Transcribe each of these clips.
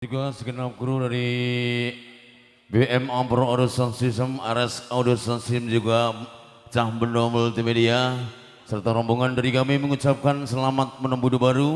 Juga segenap kru dari BM Ampro Audio Sound System, RS Audio Sound System, juga Cah Bendo Multimedia, serta rombongan dari kami mengucapkan selamat menempuh hidup baru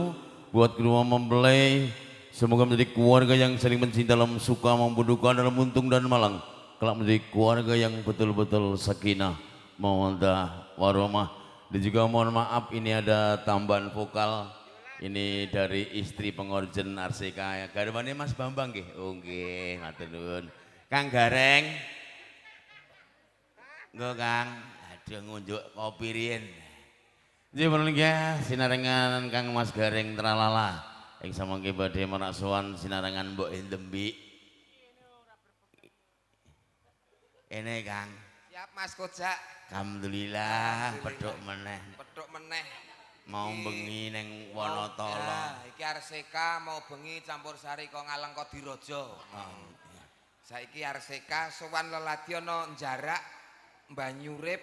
buat kedua mempelai. Semoga menjadi keluarga yang saling mencinta dalam suka maupun duka, dalam untung dan malang. Kelak menjadi keluarga yang betul-betul sakinah, mawaddah, warahmah. Dan juga mohon maaf ini ada tambahan vokal. Ini dari istri pengorjen RCK. Garwane Mas Bambang nggih. Oh nggih, matur nuwun. Kang Gareng. Nggo Kang, aduh ngunjuk kopi riyen. Nggih menawi nggih sinarengan Kang Mas Gareng Tralala. Ing samangke badhe marak sowan sinarengan Mbok Endembi. Ene Kang. Siap Mas Kojak. Alhamdulillah pedhok meneh. Pedhok meneh. Mau bengi neng Wonotolo. Ya, iki RCK mau bengi campur sari kok Ngalengka Diraja. Oh. Saiki RCK sowan leladi ana njarak Banyurip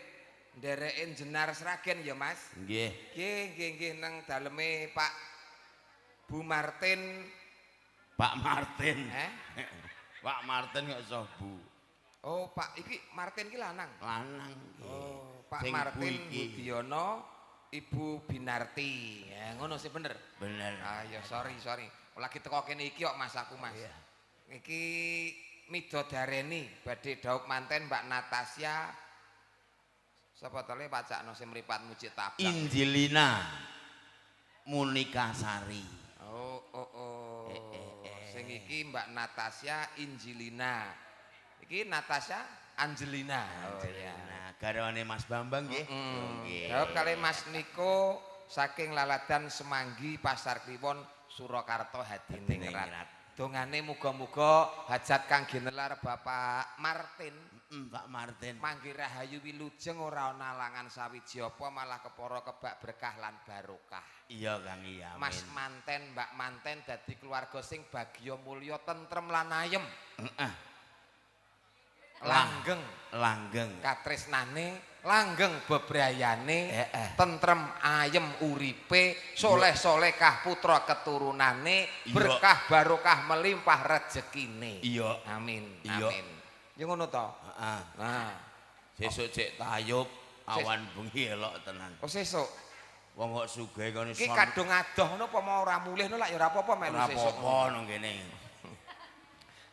ndereke Jenar Sragen ya Mas. Nggih. Nggih, nggih, nggih nang daleme Pak Bu Martin. Pak Martin. Eh? Pak Martin kok iso Bu. Oh, Pak iki Martin iki lanang. Lanang. Oh, Pak sing Martin Budiono, Ibu Binarti. Ya ngono sih bener. Bener. Ah ya sorry. Lagi teko kene iki kok Mas aku Mas. Iya. Iki midodareni badhe dhaup manten Mbak Natasha. Sapa to le pacakno sing mripat mujid tabrak. Injilina Munikasari. Oh oh oh. Sing iki Mbak Natasha Injilina. Iki Natasha Angelina. Oh iya. Nah, garwane Mas Bambang nggih. Nggih. Jawab kali Mas Niko saking Laladan Semanggi Pasar Kliwon Surakarta Hadiningrat. Dongane muga-muga hajat kang ginelar Bapak Martin. Pak Martin. Manggi rahayu wilujeng ora ana alangan sawiji apa malah kepara kebak berkah lan barokah. Iya Kang iya. Mas manten Mbak manten dadi keluarga sing bagya mulya tentrem lan ayem. Heeh. Langgeng, langgeng katresnane, langgeng bebrayane, tentrem ayem uripe, soleh-solehkah putra keturunane, berkah barokah melimpah rezekine. Iya. Amin. Amin. Ya ngono to? Heeh. Nah, sesuk cek tayub awan bengi elok tenan. Oh sesuk. Wong kok sugih kono iki kadung adoh ngono apa mau ora mulih ngono lak ya ora apa-apa melu sesuk. Ora apa-apa nang kene.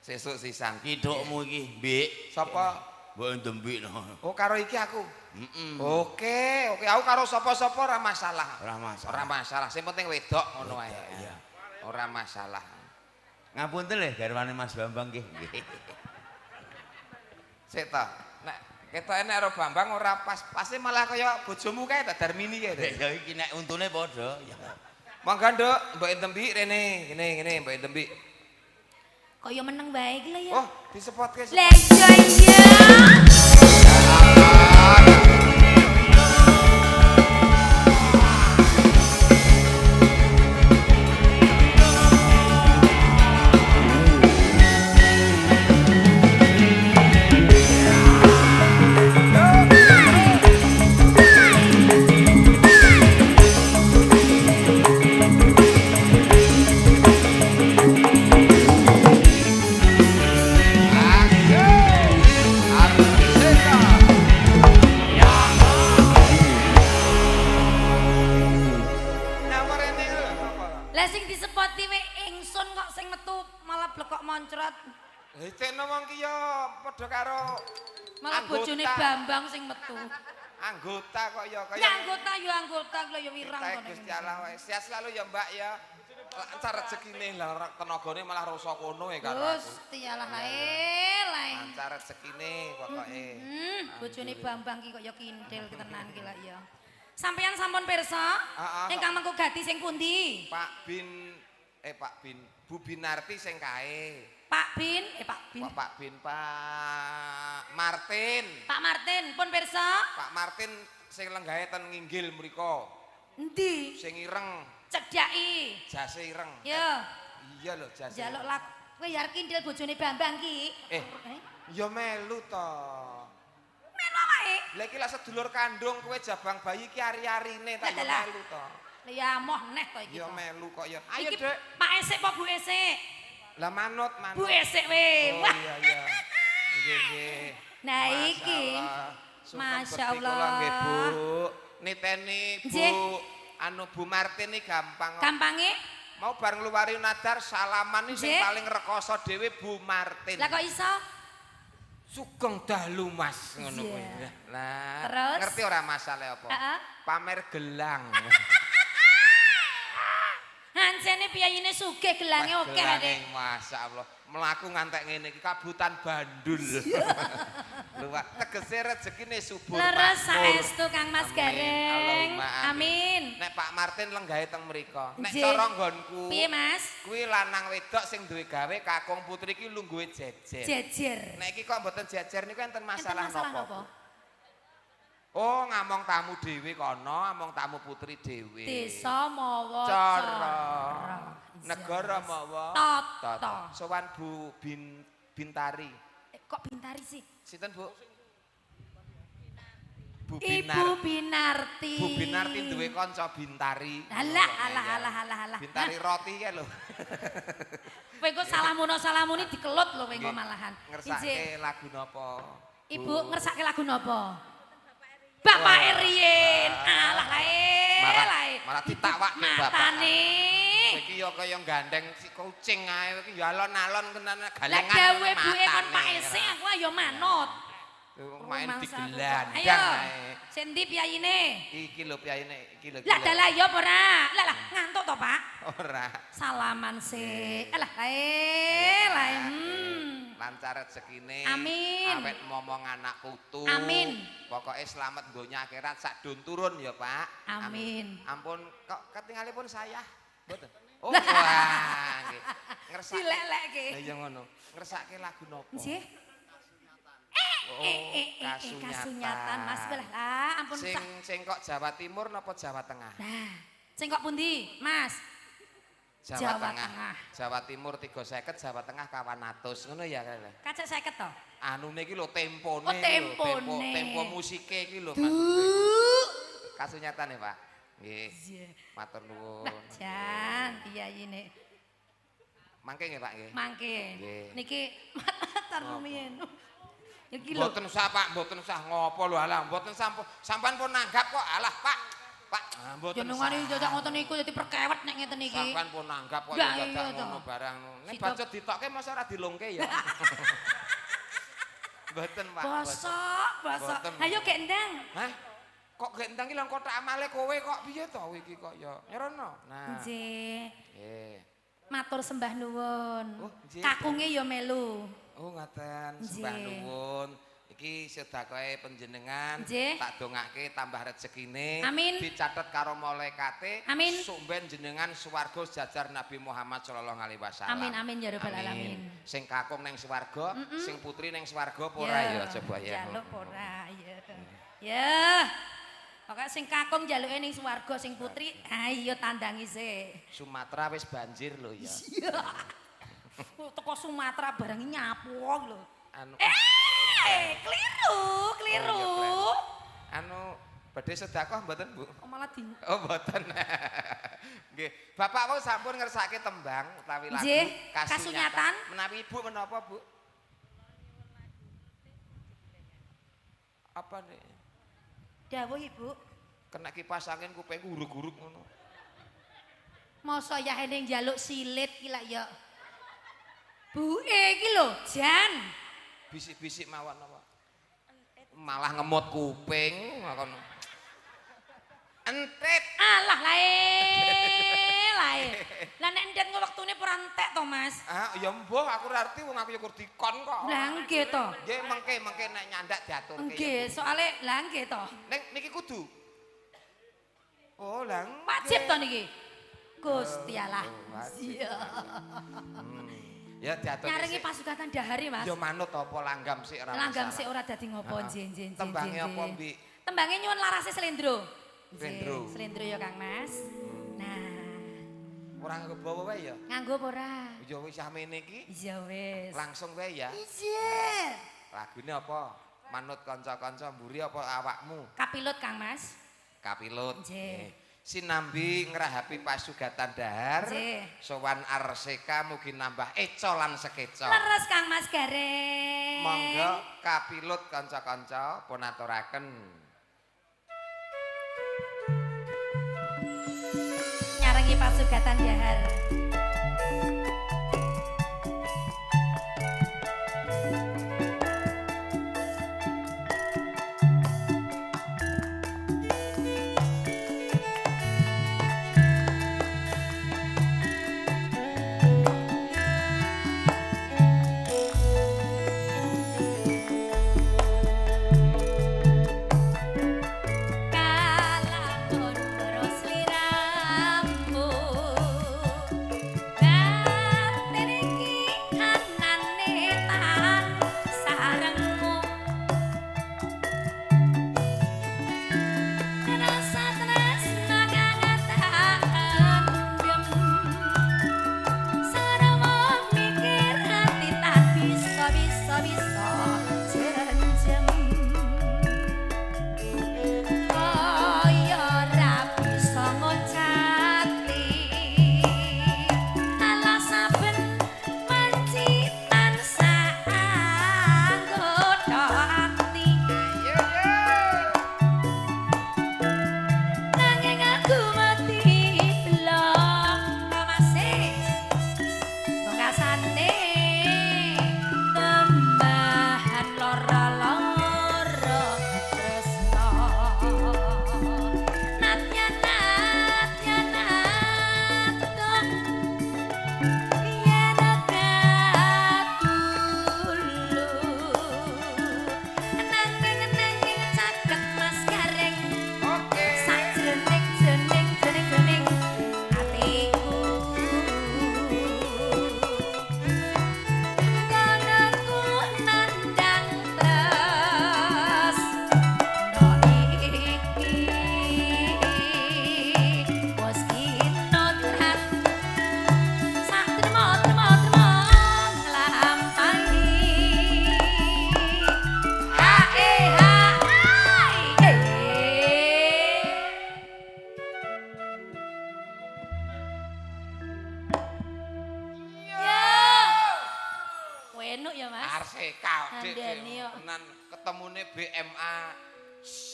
Sesuk sisan. Kidukmu iki, Mbik. Sapa? Mbok Ndembik no. Oh, karo iki aku. Heeh. Oke, oke aku karo sapa-sapa ora masalah. Ora masalah. Ora masalah, sing penting wedok ngono ae. Iya. Ora masalah. Ngapunten lho garwane Mas Bambang nggih. Sik ta. Nek ketoke nek karo Bambang ora pas, pasti malah kaya bojomu kae ta Darmini kae. Ya iki nek untune padha. Monggo Nduk, Mbok Ndembik rene. Ngene ngene Mbok Ndembik. Kaya meneng bae iki lho ya. Oh, disepotke. Lah iya iya. Lah sing disepoti we ingsun kok sing metu malah blekok moncrot. Lah cekno wong ki ya padha karo malah bojone Bambang sing metu. Anggota kok ya kaya. Ya anggota ya anggota lho ya wirang kono. Gusti Allah wae. Sehat selalu ya Mbak ya. Lancar rezekine lah tenagane malah rasa kono e karo. Gusti Allah lae lae. Lancar rezekine pokoke. Bojone Bambang ki kok ya kintil tenan ki lak ya. Sampeyan sampun pirsa? Ingkang mengko gati sing pundi? Pak Bin Pak Bin Bu Binarti sing kae. Pak Bin, Pak Bin. Pak Bin, Pak Martin. Pak Martin pun pirsa? Pak Martin sing lenggahe ten nginggil mriko. Endi? Sing ireng. Cedhaki. Jase ireng. Ya. Iya lho jase. Njaluk lak kowe ya arep kindil bojone Bambang ki. Ya melu to. Melu awake. Lah iki lak sedulur kandung kowe jabang bayi ki ari-arine ta ya melu to. Ya moh neh to iki. Ya melu kok ya. Ayo, Iki Dek. Pak Esek apa Bu Esek? Lah manut, manut. Bu esek we. Oh iya iya. Nggih nggih. Nah iki. Masya Allah. Nggih Bu. Niteni Bu anu Bu Martin iki gampang. Gampange? Mau bareng luwari nadar salaman iki sing paling rekoso dhewe Bu Martin. Lah kok iso? Sugeng dalu Mas ngono kuwi. Lah ngerti ora masalahe apa? Pamer gelang. Ancene piyayine sugih gelange akeh arek. Masyaallah. Mlaku ngantek ngene iki kabutan bandul. Luwak tegese rezekine subur. Leres saestu Kang Mas Gareng. Amin. Nek Pak Martin lenggahe teng mriko. Nek cara nggonku. Piye Mas? Kuwi lanang wedok sing duwe gawe kakung putri iki lungguhe jejer. Jejer. Nek iki kok mboten jejer niku enten masalah napa? Oh, ngamong tamu dhewe kono, among tamu putri dhewe. Desa mawa cara. Negara mawa tata. Sowan Bu Bintari. Kok Bintari sih? Sinten Bu? Bu Binar. Ibu Binarti. Bu Binarti duwe kanca Bintari. Alah alah alah alah alah. Bintari roti kae lho. Kowe kok salamono salamuni dikelut lho kowe engko malahan. Ngersake lagu napa? Ibu ngersake lagu napa? Bapak Rien, alah lae, malah ditawakke bapak. Matane. Iki ya kaya gandeng si kucing ae iki ya alon-alon tenan galengan. Lah gawe buke kon Pak Ese aku ya manut. Main digelandang ae. Sing ndi piyayine? Iki lho piyayine, iki lho. Lah dalah ya apa ora? Lah lah ngantuk to, Pak? Ora. Salaman sik. Alah lae, lae. Lancar rezekine. Amin. Awet momong anak putu. Amin. Pokoke slamet donya akhirat sak don turun ya, Pak. Amin. Ampun kok ketingalipun saya. Mboten. Oh, wah nggih. Ngersake. Dilelekke. Lah iya ngono. Ngersake lagu napa? Nggih. Kasunyatan Mas belah lah ampun sing sing kok Jawa Timur napa Jawa Tengah? Nah, sing kok pundi, Mas? Jawa Tengah. Jawa Timur 350, Jawa Tengah 200 ngono ya kene. Kacek 50 to? Anune iki lho tempone. Oh, tempone. Tempo musike iki lho Mas. Kasunyatane, Pak. Nggih. Matur nuwun. Nah, jan piyayine. Mangke nggih, Pak nggih. Mangke. Niki matur rumiyin. Mboten usah Pak, mboten usah ngopo lho alah, mboten sampean pun nanggap kok alah Pak. Pak, mboten. Jenengane dadak ngoten niku dadi perkewet nek ngeten iki. Sampean pun nanggap kok ya dadak ngono barang. Nek bacut ditokke masa ora dilongke ya. Mboten Pak. Bosok, bosok. Ayo gek ndang. Hah? Kok gek ndang iki lho kothak amale kowe kok piye to iki kok ya. Nyerono. Nah. Nggih. Nggih. Matur sembah nuwun. Kakunge ya melu. Oh ngaten, sembah nuwun. Iki sedekahe panjenengan tak dongake tambah rezekine, dicatet karo malaikate, sumben jenengan swarga sejajar Nabi Muhammad sallallahu alaihi wasallam. Amin amin ya rabbal alamin. Sing kakung neng swarga, sing putri neng swarga apa ora ya coba ya. Njaluk ora ya. Ya. Pokoke sing kakung njaluke ning swarga, sing putri ayo tandangi sik. Sumatera wis banjir lho ya. Teko Sumatera barang nyapu lho. Anu kliru, kliru. Oh, iya, anu badhe sedekah mboten, Bu? Oh, malah di. Oh, mboten. Nggih. Bapak wau sampun ngersake tembang utawi lagu Kasunyatan. Menawi Ibu menapa, Bu? Apa nih? Dawuh Ibu. Kena kipas angin kupingku urug-urug ngono. Mosok ya ning njaluk silit iki lak ya. Buke iki lho, jan. Bisik-bisik mawon apa? Malah ngemot kuping ngono. Entit. Alah lae, lae. Lah nek entit engko wektune ora entek to, Mas? Ah, ya mbuh aku ora ngerti wong aku ya kur dikon kok. Lah nggih to. Nggih mengke nek nyandak diaturke. Nggih, soale lah nggih to. Ning niki kudu. Oh, lah. Wajib to niki. Gusti Allah. Iya. Ya diatur. Nyarengi pasugatan dahari, Mas. Ya manut apa langgam sik ora. Langgam sik ora dadi ngopo, nggih. Tembange apa, Mbik? Tembange nyuwun larase slendro. Slendro. Slendro ya, Kang Mas. Nah. Ora nganggo bawa wae ya? Nganggo apa ora? Ya wis samene iki. Iya wis. Langsung wae ya. Iya. Lagune apa? Manut kanca-kanca mburi apa awakmu? Kapilut, Kang Mas. Kapilut. Nggih. Sinambi ngrahapi pasugatan dahar. Sowan Arseka mugi nambah eco lan sekeca. Leres Kang Mas Gareng. Monggo kapilut kanca-kanca pun aturaken. Nyarengi pasugatan dahar.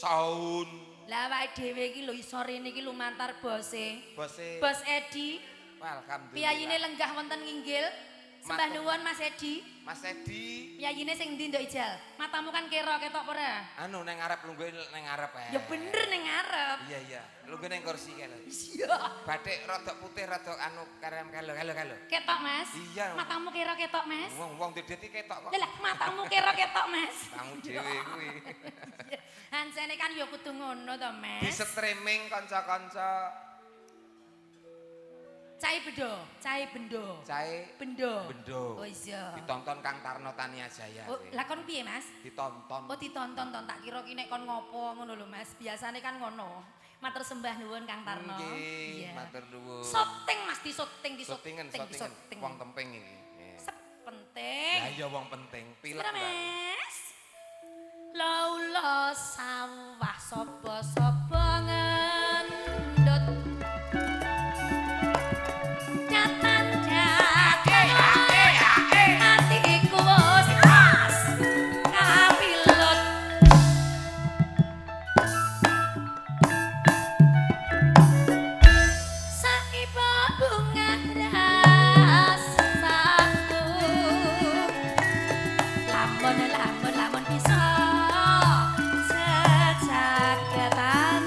Sound. Lah awake dhewe iki lho iso rene iki lumantar bose. Bose. Bos Edi. Alhamdulillah. Piyayine lenggah wonten nginggil. Sembah nuwun Mas Edi. Mas Edi. Piyayine sing ndi Nduk Ijal? Matamu kan kero ketok ora? Anu nang ngarep lungguhe nang ngarep ae. Ya bener nang ngarep. Iya iya, lungguhe nang kursi kae lho. Iya. Batik rodok putih rodok anu karem kalo kalo kalo. Ketok Mas. Iya. Matamu kero ketok Mas. Wong-wong dedet iki ketok kok. Lah matamu kero ketok Mas. Matamu dhewe kuwi. Hancene kan ya kudu ngono to Mas. Di streaming kanca-kanca. Cai bendo, cai bendo. Cai bendo. Bendo. Oh iya. Ditonton Kang Tarno Tania Jaya. Oh, lah kon piye, Mas? Ditonton. Oh, ditonton ton tak kira ki nek kon ngopo ngono lho, Mas. Biasane kan ngono. Matur sembah nuwun Kang Tarno. Nggih, matur nuwun. Syuting Mas, disyuting, disyuting, disyuting. Wong temping iki. Sep penting. Lah iya wong penting, pilek. Mas. Laula sawah sapa-sapa ngendut. Lamun bisa sejagetan.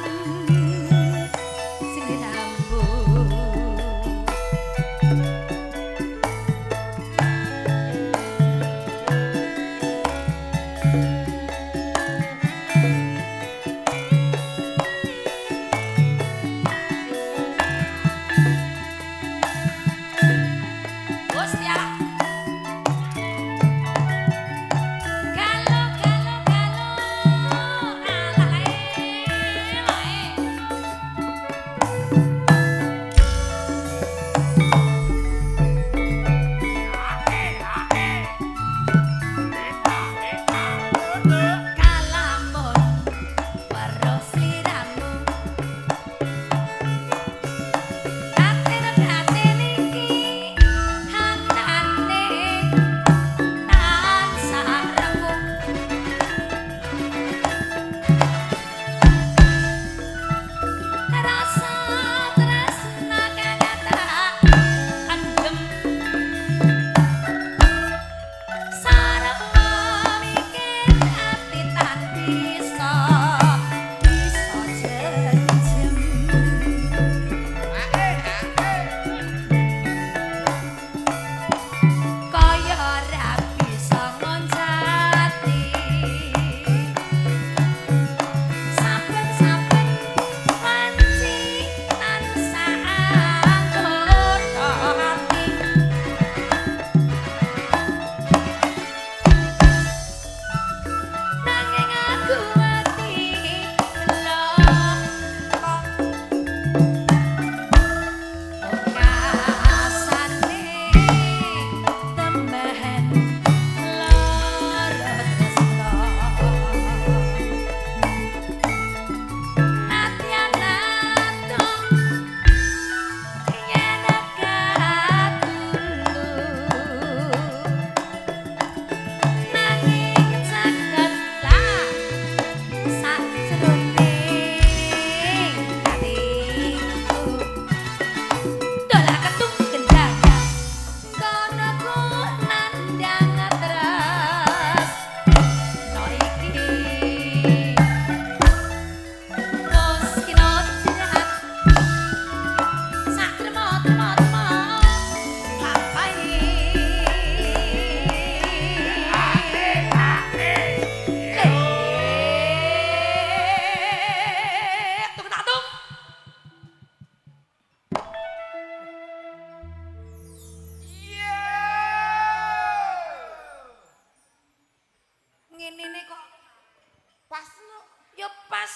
Ya pas.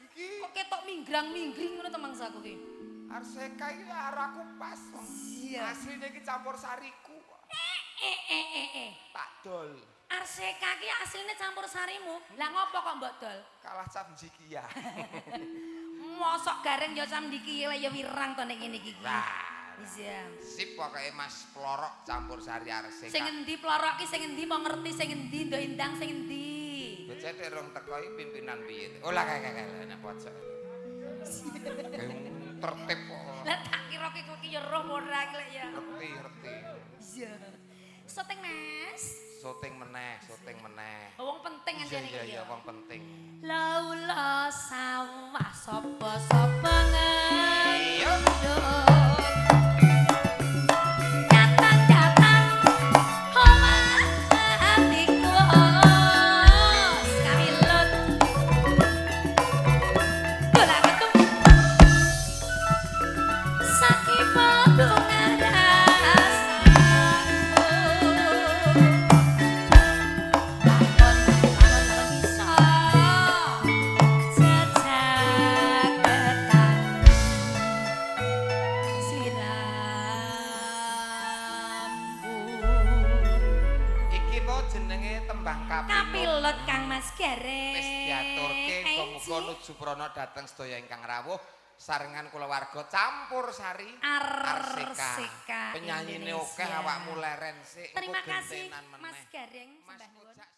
Iki kok ketok minggrang-minggring ngono to mangsaku ki. Arseka iki karo aku pas. Iya. Asline iki campur sariku kok. Tak dol. Arseka ki asline campur sarimu. Lah ngopo kok mbok dol? Kalah camjikia. Mosok gareng ya camdiki ya wirang to nek ngene iki. Iya. Sip pokoke Mas Plorok campur sari Arseka. Sing endi Plorok ki sing endi mau ngerti sing endi ndok indang sing endi. Becet rong teko iki pimpinan piye. Oh lah kae nek pojok. Tertib kok. Lah tak kira ki kowe ki ya roh ora ki lek ya. Ngerti. Iya. Syuting Mas. Syuting meneh. Wong penting anjene iki. Iya, wong penting. Laula sawah sapa-sapa ngendut. Datang-datang omah atiku kamilut. Bola ketum. Sakipo Kapilot Kang Mas Gareng. Wis diaturke muga-muga nuju prana dhateng sedaya ingkang rawuh sarengan kulawarga campur sari Arseka. Penyanyine akeh awakmu leren sik. Terima kasih Mas Gareng. Mas Kojak.